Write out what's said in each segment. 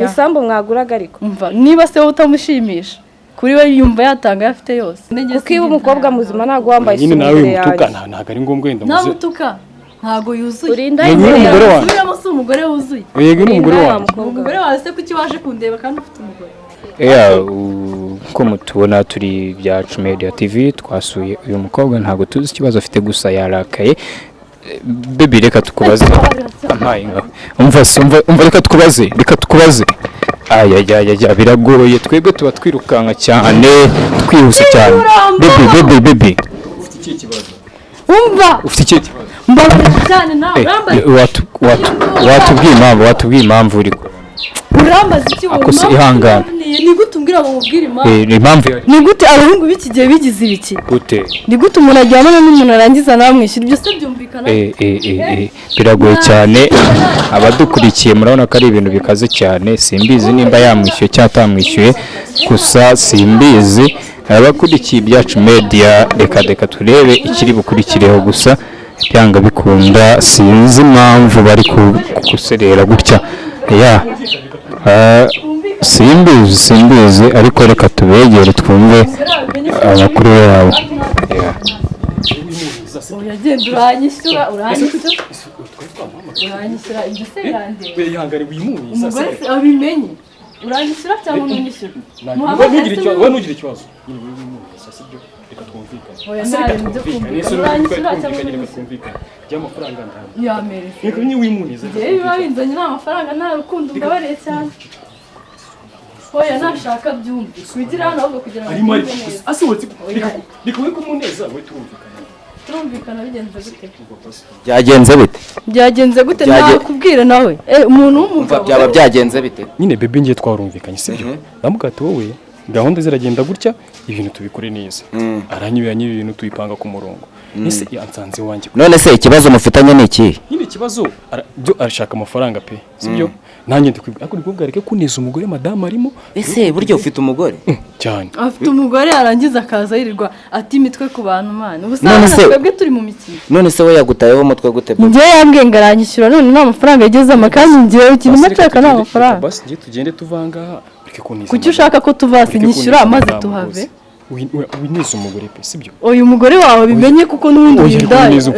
Isambu mwaguraga ariko? Umva, niba se wowe utamushimisha, kuri we yumva yatanga ayo afite yose. Kuko iyo umukobwa muzima ntabwo wambaye Nyine isume nawe imbere wimutuka. yanjye. Ntabwo ari ngombwa wenda muze. Ntamutuka, ntabwo yuzuye. Urinda Yego, imbere ni umugore yanjye. wanjye. Subiramo, si umugore wuzuye. Yego, ni umugore Urinda wa wanjye. mukobwa. Umugore wawe se, kuki waje kundeba kandi ufite umugore? Yeah, uko mutubona turi Byacu Media TV, twasuye uyu mukobwa, ntabwo tuzi ikibazo afite, gusa yarakaye. Baby, reka tukubaze. Ampaye nkawe. Umva se, umva, umva, reka tukubaze, reka tukubaze. Ayayaya, biragoye, twebwe tuba twirukanka cyane, twihuse cyane. Baby, baby, baby. Ufite ikihe kibazo? Umva. Ufite ikihe kibazo? Mbabarira cyane nawe. Urambaza. Watubwiye impamvu uri Urambaza iki wowe? Ako se Impamvu ihangane. ni gute umbwira ngo mubwire impamvu? Impamvu Ni gute abahungu b'iki gihe bigize ibiki? Gute? Ni gute umuntu aryamana n'umuntu arangiza namwishyura? Ibyo se byumvikana? Biragoye cyane. Abadukurikiye murabona ko ari ibintu bikaze cyane. Simbizi nimba yamwishyuye cyangwa atamwishyuye, gusa simbizi. Abakurikiye Ibyacu Media, reka reka turebe ikiri bukurikireho. Gusa byanga bikunda, sinzi impamvu bari guserera gutya. Ya, simbizi, simbizi, ariko reka tubegere twumve amakuru yabo. Yeah. Oya, genda, uranyishyura, uranyishyura, uranyishyura. Ibyo se birandeba? Ihangane, wimuniza. Umugore se abimenye? Uranyishyura cyangwa ntunyishyura? Wowe ntugire ikibazo, wowe ntugire ikibazo nyine, wowe wimuniza, sibyo? Reka twumvikane. Oya, Ese nta reka bintu byo twumvikane. kumvikana. Ese Uranyishyura reka cyangwa twumvikane, reka ntunyishyura? twumvikane by'amafaranga ntabwo. Yamerese. Reka nyine wimuniza, reka Njyewe biba twumvikane. binzanye nta mafaranga, nta rukundo. Mbabariye cyane. Oya, nashaka byumve, wigira hano ahubwo kugira ngo Arimo ari twumve neza. asohotse. Reka reka we kumuneza, we turumvikana. Turumvikana bigenze gute? Byagenze bite? Byagenze gute? Nakubwira nawe, umuntu Umva, w'umugabo. byaba byagenze bite? Nyine baby, ngiye twarumvikanye, sibyo? Ndamubwira ati: "Wowe gahunda ziragenda gutya, ibintu tubikore neza." Aranyibera nyine, ibintu tubipanga ku murongo. Ese yansanze iwanjye. None se ikibazo mufitanye ni ikihe? Nyine ikibazo byo arashaka amafaranga pe, sibyo? Nanjye ndikwibwira, ariko ndikubwira reke kuneza umugore, madamu arimo. Ese burya ufite umugore? Cyane. Afite umugore, yarangiza akaza yirirwa ata imitwe ku bantu. Mana, ubu None usanga twebwe turi mu mikino. None se we yagutayeho umutwe gute, bebe? Njyewe yambwiye ngo aranyishyura, none nta mafaranga yagezemo, kandi njyewe ikintu Basi reka nshaka ni tugende- amafaranga. Basi ngiye tugende tuvangaha, reke kuneza Kuki madamu. ushaka ko tuva hasi? Reke Nyishyura kuneza maze madamu tuhave. rwose. Wineza umugore pe, sibyo? Uyu mugore wawe bimenye, kuko n'ubundi Oya, uri indaya. wineza.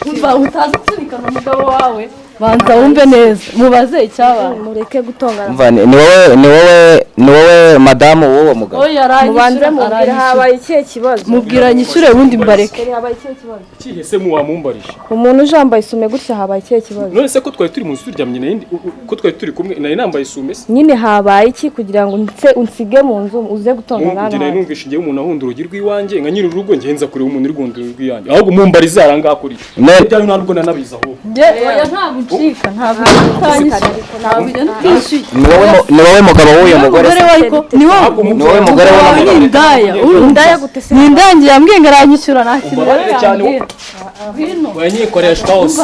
Umva, utaza usunikana umugabo wawe. Banza wumve neza, mubaze icyabaye. Mureke gutongana. Umva, ni wowe madamu w'uwo mugabo? Oya, Mubanze aranyishyura. mubwire Aranyishyura. habaye ikihe kibazo. Mubwira anyishyure, ubundi mbareke. Chéri, habaye ikihe kibazo? Ikihe se muwamumbarije? Umuntu uje wambaye isume gutya, habaye ikihe kibazo? None se ko twari turi mu nzu turyamye, nari ko twari turi kumwe, nari nambaye isume se? Nyine habaye iki kugira ngo unsige mu nzu uze gutongana hano Njye nari hanze? numvishe ngewe umuntu ahunda urugi rw'iwanjye nka nyiri urugo, ngenza kureba umuntu uri guhunda urugi rw'iwanjye. Ahubwo mumbarize arangaha kuri ibyawe, ntabwo nanabizi ahubwo. Oya, ntabwo uncika, ntabwo utanyishyura, ntabwo ugenda utishyuye. Ni wowe mugabo w'uyu mugore Umugore se? we ariko ni wowe. Ni wowe mugore w'uno Wawe ni mugabo? indaya, urumva? Indaya gute se? Ni indaya. Yambwiye ngo aranyishyura, nta kintu rero Umbabarire cyane. yambwira. Ngwino. Wanyikoreshwa hose.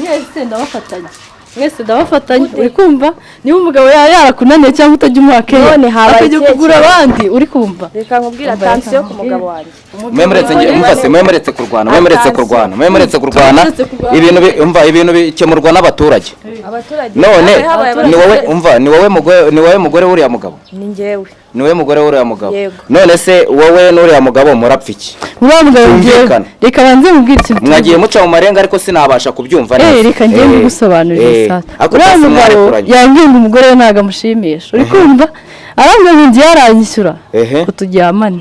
Mwese ndabafatanya, mwese ndabafatanya. Uri kumva, niba umugabo yaba yarakunaniye cyangwa utajya umuha keya, None habaye akajya ikihe kugura kibazo? abandi, uri kumva? Reka nkubwire, attention ku mugabo wanjye. Mwemuretse nge umva se, mwemuretse kurwana, mwemuretse kurwana, mwemuretse kurwana. Mwemuretse kurwana. Umva, ibintu bikemurwa n'abaturage. Abaturage. None Habaye ni wowe abaturage. umva, ni wowe mugore w'uriya mugabo? Ni njyewe. Ni wowe mugore w'uriya mugabo? Yego. None se wowe n'uriya mugabo murapfa iki? Uriya mugabo ngewe. Tumvikane. Reka banze mubwire ikintu. Mwagiye muca mu marenga, ariko sinabasha kubyumva neza. Reka njye mbigusobanurire. Sasa Ariko uriya basi mugabo mwarekuranye. yambwiye ngo umugore we ntabwo amushimisha, uri kumva? Arambwira ngo ngiye aranyishyura ngo turyamane.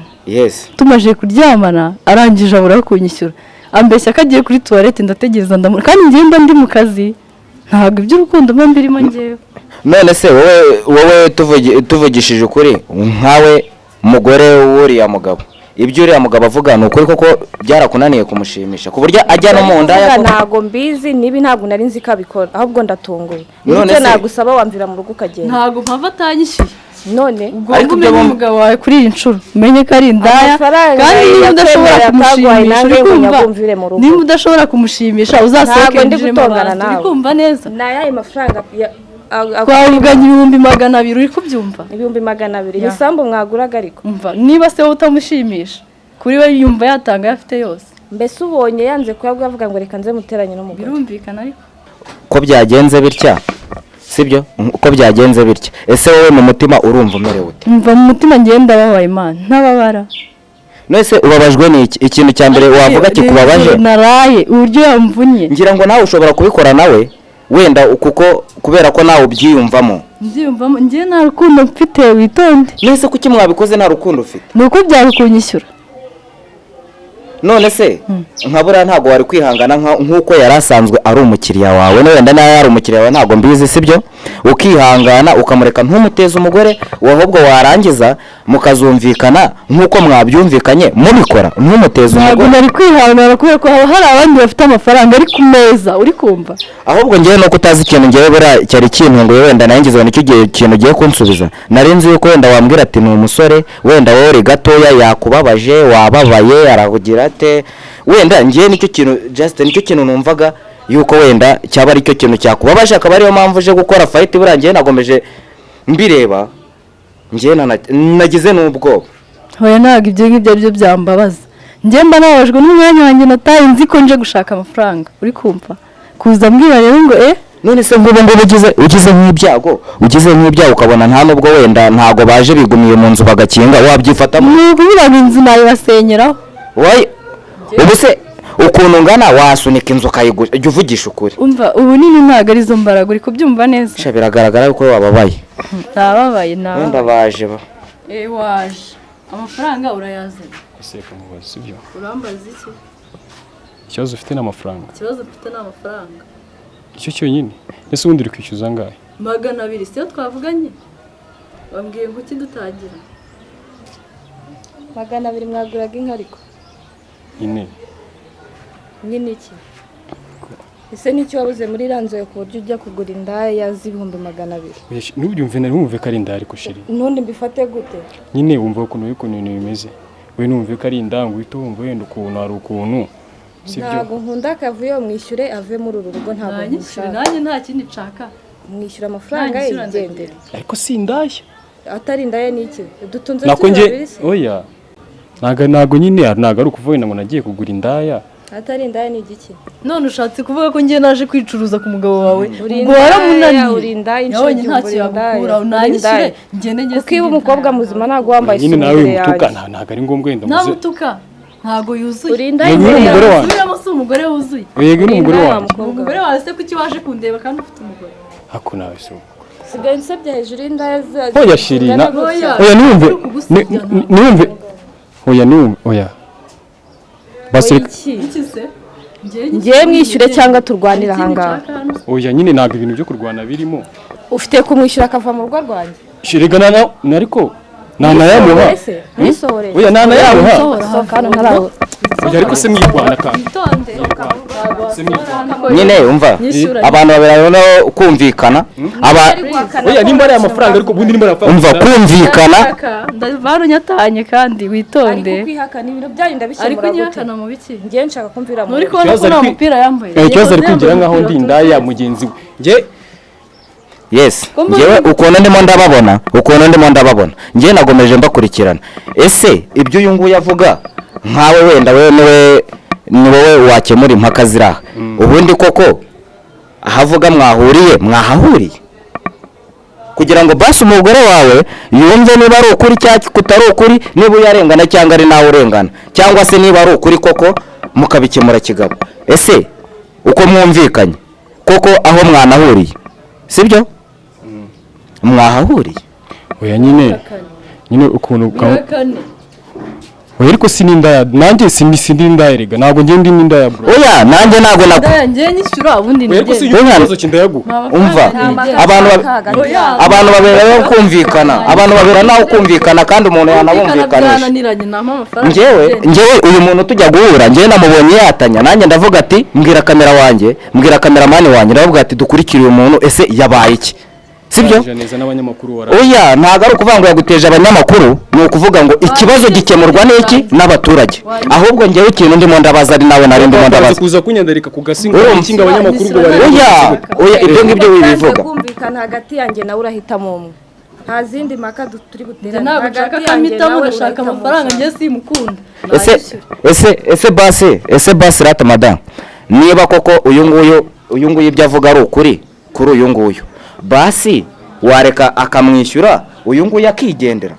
Tumaze kuryamana, arangije abura aho kunyishyura, ambeshya ko agiye kuri toilette. Ndategereza, ndamura, kandi ngenda ndi mu kazi, ntabwo iby'urukundo mba mbirimo ngewe. None se wowe tuvugishije ukuri, nkawe mugore w'uriya mugabo, ibyo uriya mugabo avuga ni ukuri koko? Byarakunaniye kumushimisha ku buryo ajya no mu ndaya Kuvuga koko? ntabwo mbizi, niba ntabwo nari nzi ko abikora, ahubwo ndatunguwe. None Nicyo nagusaba, wamvira mu rugo ukagenda. Ntabwo mpava atanyishyuye. None Ugomba Ariko ibyo umenye umugabo wawe kuri iyi nshuro, umenye ko ari indaya. Amafaranga Kandi niba udashobora yakwemera ataguhaye, kumushimisha, nanjye uri ngo kumva, nyagumvire mu rugo. niba udashobora kumushimisha, uzasohoke Ntabwo ndi winjire mu gutongana bantu, uri nawe. kumva neza? Ni ayahe mafaranga Twavuganye 200,000, uri kubyumva? 200,000? Isambu mwaguraga ariko? Umva, niba se wowe utamushimisha, kuri we yumva yatanga ayo afite yose. Mbese ubonye yanze kuyaguha, avuga ngo reka nze muteranye n'umugore. Birumvikana ariko. Ko byagenze bitya? Sibyo, uko byagenze bityo, ese wowe mu mutima urumva umerewe ute? Mva mu mutima ngenda babaye Imana ntababara. Nese ubabajwe n'iki? Ikintu cya mbere wavuga kikubabaje? Naraye uburyo yamvunye. Ngira ngo nawe ushobora kubikora nawe wenda, kuko kubera ko nawe ubyiyumvamo. Mbyiyumvamo, njye nta rukundo mfite, witonde. Nese kuki mwabikoze nta rukundo ufite? Ni uko byari kunyishyura. None se nka buriya ntabwo wari kwihangana nk'uko yari asanzwe ari umukiriya wawe, wenda nawe yari umukiriya wawe ntabwo mbizi, sibyo? Ukihangana ukamureka ntumuteze umugore, ahubwo warangiza mukazumvikana nk'uko mwabyumvikanye mubikora, ntumuteze Ntabwo umugore. nari kwihangana kubera ko haba hari abandi bafite amafaranga ari ku meza, uri kumva? Ahubwo ngewe nuko utazi ikintu, ngewe buriya cyari kintunguye, wenda nawe ngize ngo nicyo gihe ikintu ugiye kunsubiza. Nari nzi yuko wenda wambwira ati ni umusore, wenda wowe uri gatoya, yakubabaje, wababaye, arakugira ate, wenda ngewe nicyo kintu, just nicyo kintu numvaga yuko wenda cyaba ari cyo kintu cyakubabaje, akaba ariyo mpamvu uje gukora fight. Buriya ngewe nagomeje mbireba, ngewe nagize n'ubwoba. Hoya, ntabwo ibyo ngibyo ari byo byambabaza. Njye mba nababajwe n'umwanya wanjye nataye nzi ko nje gushaka amafaranga, uri kumva? Kuza mbwira rero ngo None se nk'ubu ngubu ugize nk'ibyago ukabona nta nubwo wenda ntago baje, bigumiye mu nzu bagakinga, wabyifatamo? Ni ukuvuga ngo inzu nayibasenyeraho. Wayi, ubu se ukuntu ungana wasunika inzu ukayigura? Jya uvugisha ukuri. Umva, ubunini ntabwo arizo mbaraga, uri kubyumva neza? Sha, biragaragara yuko wababaye. Nababaye. Wenda Nababaye. baje ba Waje, amafaranga urayazana. Ese reka nkubaze, sibyo? Urambaza iki? Ikibazo ufite ni amafaranga? Ikibazo mfite ni amafaranga. Icyo cyonyine? Ese ubundi uri kwishyuza angahe? 200, siyo twavuganye? Wambwiye ngo iki dutangira? 200 mwaguraga inka ariko. Nyine. Nyine iki ese? N'icyo wabuze muri iriya nzu yawe ku buryo ujya kugura indaya z'ibihumbi 200? Oya, ntubyumve, ntumve ko ari indaya, ariko chérie. Ntundi mbifate gute? Nyine wumva ukuntu ibintu bimeze, we numve ko ari indaya ngo uhite wumva wenda ukuntu hari ukuntu, sibyo? Ntabwo nkunda akavuyo. Mwishyure ave muri uru rugo, ntabwo Nanyishyure. nkushaka. Nanjye nta kindi nshaka. Mwishyura amafaranga ye, Nanyishyura yigendere. Ariko si indaya. Atari indaya ni iki? Dutunze Nako turi nge babiri se? Oya, ntabwo nyine ntabwo ari ukuvuga wenda ngo nagiye kugura indaya. Atari indaya ni igiki? None ushatse kuvuga ko ngiye naje kwicuruza ku mugabo wawe? Uri Ubwo indaya, waramunaniye. uri indaya inshuro Yabonye igihumbi, ntacyo uri indaya, yagukura. uri Nanyishyure indaya. ngende njye. Kuko iyo umukobwa muzima ntabwo wambaye Nyine isume nawe imbere wimutuka. yanjye. Ntabwo ari ngombwa wenda muze. Ntamutuka, ntabwo yuzuye. Uri indaya Yego, imbere uri umugore yanjye. wanjye. Subiramo, si umugore wuzuye. Yego, ni Uri umugore indaya wa wanjye. mukobwa we. Umugore wawe se kuki waje kundeba kandi ufite umugore? Ako nawe si uko. Sigaye unsebye hejuru y'indaya Oya chérie, zingana gutya. Oya. Oya, niwumve. Uri kugusebya. Niwumve, oya, niwumve, oya basi reka. Iki? Iki se? Ngewe mwishyure cyangwa turwanire ahangaha. Oya nyine, ntabwo ibintu byo kurwana birimo. Ufite kumwishyura akava mu rugo rwanjye. Shirega nana ariko nanayamuha. Ese mwisohore. Oya, nanayamuha. Sohoka hano ntarawe. Oya, ariko se mwirwana kandi? Witonde. Se mwirwana. Nyine umva, Nyishyura. abantu babiri noneho kumvikana aba Oya, nimba ari amafaranga, ariko ubundi nimba ari umva, amafaranga kumvikana. Ndavana unyatanye kandi witonde. Ariko kwihakana ibintu byanyu Ariko ndabikemura gute? unyihakana mu biki? Ngewe nshaka kumvira mu Nturi kubona Ikibazo ko nta ari mupira yambaye? Eh, ikibazo ari kwigira nkaho ndi indaya mugenzi we njye. Yes. Ko mbona Ngewe ukuntu ndimo ndababona, ngewe nagomeje mbakurikirana. Ese ibyo uyu nguyu avuga, nkawe wenda wewe niwe ni wowe wakemura impaka ziri aha, ubundi koko ahavuga mwahuriye, mwahahuriye kugira ngo basi umugore wawe yumve niba ari ukuri cyangwa kutari ukuri, niba uyarengana cyangwa ari nawe urengana, cyangwa se niba ari ukuri koko mukabikemura kigabo? Ese uko mwumvikanye koko aho mwanahuriye, sibyo mwahahuriye? Oya nyine, nyine ukuntu Bihakane. Oya, ariko si n'indaya, nanjye si n'indaya erega, ntabwo njye ndi n'indaya bro. Oya, nanjye ntabwo nako. Ndaya njye nyishyura ubundi Oya, ariko si nigende. Oya. ikibazo cy'indayaguha. Umva, abantu babera kumvikana, abantu babera naho kumvikana, kandi umuntu yanabumvikanisha. Byananiranye, nampa amafaranga. Njyewe uyu muntu tujya guhura, njyewe namubonye yatanya, nanjye ndavuga ati mbwira kamera wanjye, mbwira kameramani wanjye, ndavuga ati dukurikire uyu muntu, ese yabaye iki, sibyo? Neza n'abanyamakuru wara. Oya, ntabwo ari ukuvuga ngo yaguteje abanyamakuru, ni ukuvuga ngo ikibazo gikemurwa n'iki? N'abaturage. Ahubwo njyewe ikintu ndimo ndabaza, ari nawe nari ndimo Baza ndabaza. kuza kunyandarika ku gasi ngo Urumva? iki, ngo abanyamakuru ngo barebe. Oya, oya, ibyo ngibyo wibivuga. Kumvikana hagati yanjye nawe, urahitamo umwe, nta zindi mpaka turi buterane. Ntabwo nshaka Hagati ko yanjye amhitamo, nawe ndashaka urahitamo amafaranga. ushaka. Njye simukunda. Ese ese basi rata madamu, niba koko uyu nguyu ibyo avuga ari ukuri kuri uyu nguyu. Basi wareka akamwishyura, uyu nguyu akigendera.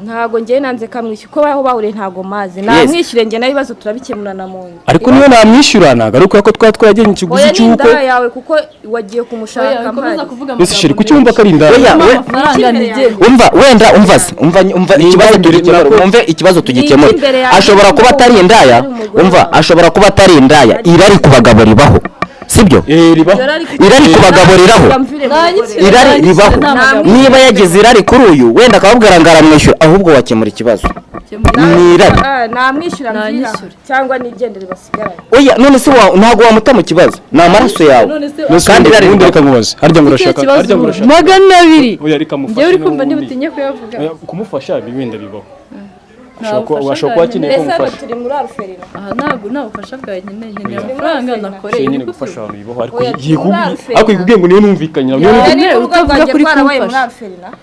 Ntago njyewe nanze kamwishyura, kuko aho bahuriye ntago mazi. Namwishyure, njye nawe ibibazo turabikemurana mu nzu. Ariko niyo namwishyura, ntabwo ari ukubera ko twaba twaragenye ikiguzi Oya, ni cy'ubukwe. indaya yawe, kuko wagiye kumushaka Ukomeza mpari. kuvuga. Ese chéri, kuki wumva ko ari indaya? Oya, Amafaranga nigende. Umva, wenda umva se, umva, umva. Ni Ikibazo indaya imbere tugikemure. Umve, ikibazo tugikemure. Imbere yanjye Ashobora kuba atari indaya. ari umugore Umva, wawe. ashobora kuba atari indaya. Irari ku bagabo ribaho, sibyo? Eh, ribaho. Irari ku bagabo riraho. Irari ribaho. Niba yagize irari kuri uyu, wenda akababwira ngo aramwishyura, ahubwo wakemura ikibazo ni irari. Namwishyura mvira Nanyishyure. cyangwa nigendere basigaranye. Oya, none se ntabwo wamuta mu kibazo? Ni amaraso yawe. None se None se Kandi irari ubundi ribaho. reka nkubaze, harya ngo ikihe urashaka kibazo? Harya ngo urashaka 200. Oya, reka mufashe. Njyewe uri kumva N'ubundi. niba utinye kuyavuga. Oya, kumufasha ibi wenda bibaho. Nta Ushobora bufasha washobora kuba akeneye ko Mbese hano umufasha. turi muri orphelinat? Aha ntabwo nta bufasha bwawe nkeneye, nkeneye amafaranga nakoreye. Nyine Uri gufasha kubyumva? abantu bibaho, ariko Oya, yikubwiye muri orphelinat. ariko yikubwiye ngo niyo numvikanye nawe, niyo Ya. numvikanye. Ariko urugo Utavuga rwanjye kuri rwarabaye muri kumfasha. orphelinat,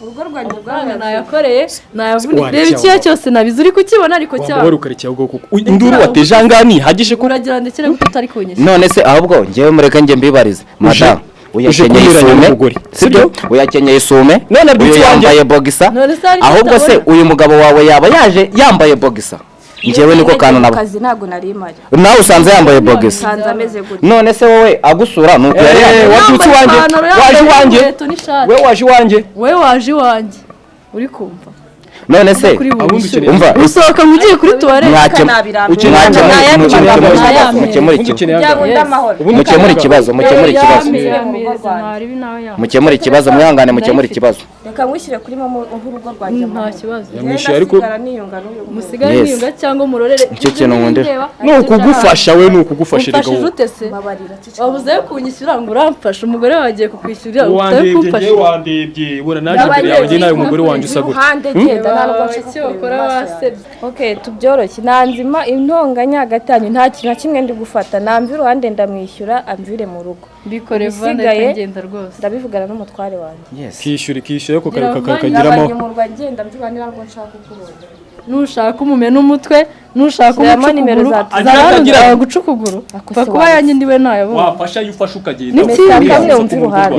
urugo rwanjye Amafaranga rwarabaye. nayakoreye, nayavunitse. Warekeye Reba icyuya aho. cyose nabize, uri kukibona ariko Waba cyaba wari ukarekeye ahubwo, kuko induru wateje aha ngaha ntihagije ko uragira ndekere kuko utari kunyishyura. None se ahubwo njyewe mureke njye mbibarize madamu. Uje Uyakenyeye kunyuranya isume, n'umugore. sibyo? Uyakenyeye isume. None abyutse Uyu iwanjye. yambaye boxer. None se hari icyo Ahubwo se utabona? uyu mugabo wawe yaba yaje yambaye boxer? Njyewe niko kantu nabo. Kazi ntabwo nari mpari. Nawe usanze yambaye boxer? Nsanze ameze gutya. None se wowe agusura nuko yari Eh, yambaye? wabyutse iwanjye, Ipantaro, waje yambaye iwanjye. inkweto n'ishati. We waje iwanjye. Wowe waje iwanjye, uri kumva? None se Kuri Ubundi bunyishyure. ukeneye Umva. Usohoka ngo ugiye kuri tuwarete. Ukeneye Mukemure Ubundi ikibazo. ukeneye Kugira ngo angahe? nde amahoro. Ubundi Mukemure ukeneye ikibazo, mukemure ikibazo. Mukemure ikibazo, mwihangane, mukemure ikibazo. Reka nkwishyire kuri momo nk'urugo rwanjye Nta amahoro. kibazo. Yamwishyuye ariko Ndasigara niyunga n'uyu nguyu. Musigare Yes. mwiyunga cyangwa murorere. Nicyo kintu nkundira. Ni ukugufasha, we ni ukugufasha erega Umfashije wowe. ute se? Mbabarira, ceceka. Wabuze yo kunyishyura ngo uramfashe, umugore wawe agiye kukwishyurira utari Wandebye kumfasha. njyewe, wandebye, ubona naje imbere yawe njye nawe umugore wanjye usa gutya. Iruhande genda, nta nubwo nshaka Icyo kureba ukora mu maso yawe. wasebye. Okay, tubyoroshye. Nanzima intonganya hagati yanyu, nta kintu na kimwe ndi gufata. Namva iruhande, ndamwishyura amvire mu rugo. Mbikore vuba, Ibisigaye, ndahita ngenda rwose. ndabivugana n'umutware wanjye. Yes. Kishyura, kishyura ariko Gira vuba, kagiramo. Nabanye umurwa, ngenda mbyuka ntabwo nshaka kukubona. Nushaka umume n'umutwe, nushaka Shyiramo umuca nimero ukuguru. za Guca ukuguru Ako pfa se kuba wabuze. yanjye ndiwe nayabonye. Wafasha iyo ufashe ukagenda. N'ikindi. Kamwe wumva iruhande.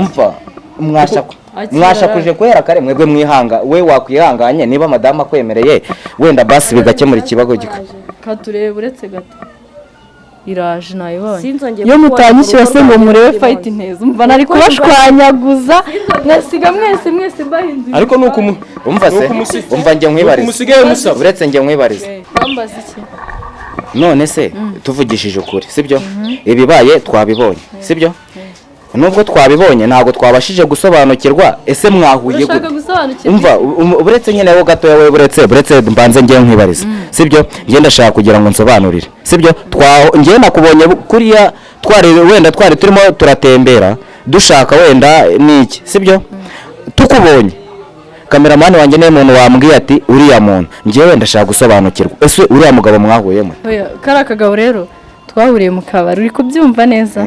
Umva, Akira. mwashakuje guhera kare mwebwe mwihanga. We wakwihanganye niba madamu akwemereye, wenda basi bigakemura ikibazo gika Katurebe, uretse gato iraje, nayibonye. Sinzongeye Iyo kukubona mutanyishyura mu se rugo ngo rwanjye murebe buri fight munsi. neza, umva nari kubashwanyaguza mwasiga mwese mwese mbahinduye. Ariko ni ukumu Umva se, umva njye nkwibarize. Umusigaye musaba. Uretse njye nkwibarize. Bambaza iki? None se tuvugishije ukuri, sibyo? Ibibaye twabibonye, sibyo? Nubwo twabibonye, ntabwo twabashije gusobanukirwa. Ese mwahuye Urashaka gute? gusobanukirwa? Umva, uretse nyine wowe gatoya, we buretse mbanze njye nkwibarize, sibyo? Njye ndashaka kugira ngo nsobanurire, sibyo? Twa njye nakubonye kuriya, twari wenda twari turimo turatembera dushaka wenda niki, sibyo? Tukubonye, cameraman wanjye niwe muntu wambwiye ati uriya muntu. Njyewe ndashaka gusobanukirwa, ese uriya mugabo mwahuyemo? Oya, kariya kagabo rero twahuriye mu kabari, uri kubyumva neza?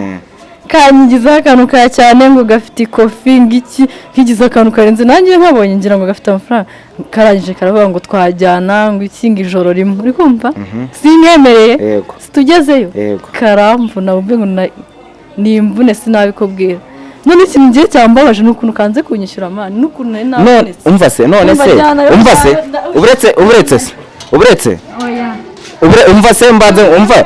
Kanyigizaho akantu ka cyane ngo gafite ikofi, ngiki nkigize akantu karenze, nanjye nkabonye ngira ngo gafite amafaranga. Karangije karavuga ngo twajyana, ngo iki, ngo ijoro rimwe, uri kumva? Sinkwemereye. Situgezeyo. Karamvuna, wumve ngo ni imvune, sinabikubwira. None ikintu ngiye cyambabaje ni ukuntu kanze kunyishyura, man, n'ukuntu nari None navunitse. umva se, none Umva se jyana yo umva se, uretse se, uretse umva se, mbanze umva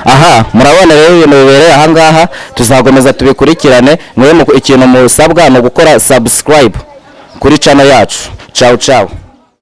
aha. Murabona rero ibintu bibereye aha ngaha, tuzakomeza tubikurikirane. Mwe ikintu musabwa ni ugukora subscribe kuri channel yacu. Ciao ciao.